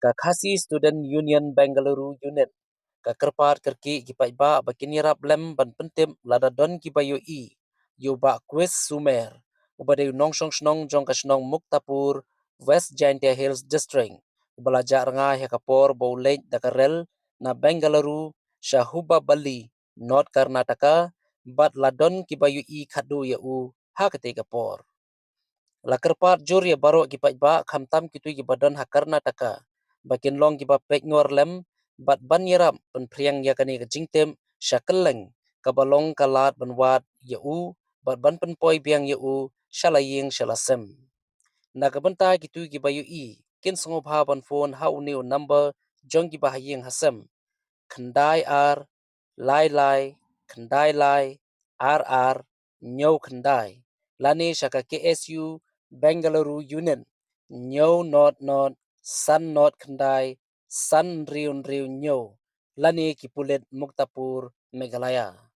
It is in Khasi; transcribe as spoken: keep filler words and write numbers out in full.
Ka Khasi Student Union Bengaluru Unit ka kyrpad kyrkieh ki paidbah ba kin ïarap lem ban pyntip lada don kiba ïohi ïa u Bah Chris Sumer, uba dei u nongshong shnong jong ka shnong Muktapur, West Jaintia Hills District, uba la jah rnga ha ka por ba u leit da ka rel na Bengaluru sha Hubbaballi, North Karnataka, bad la don kiba ïohi khadduh ïa u ha katei ka por. La kyrpad jur ïa baroh ki paidbah, khamtam kito kiba don ha Karnataka, ba kin long kiba peit ngor lem bad ban ïarap pynphriang ïa kane ka jingtip sha kylleng, kaba long ka lad ban wad ïa u bad ban pynpoi biang ïa u sha la ïing sha la sem. Na ka bynta kito kiba ïohi, kin sngewbha ban phone ha une u number jong kiba ha ïing ha sem: khyndai ar lai lai khyndai lai ar ar hynñiew khyndai, lane sha ka K S U Bengaluru Unit hynñiew nod nod san nod khyndai san hynriew hynriew hynñiew, lane ki pulit Muktapur, Meghalaya.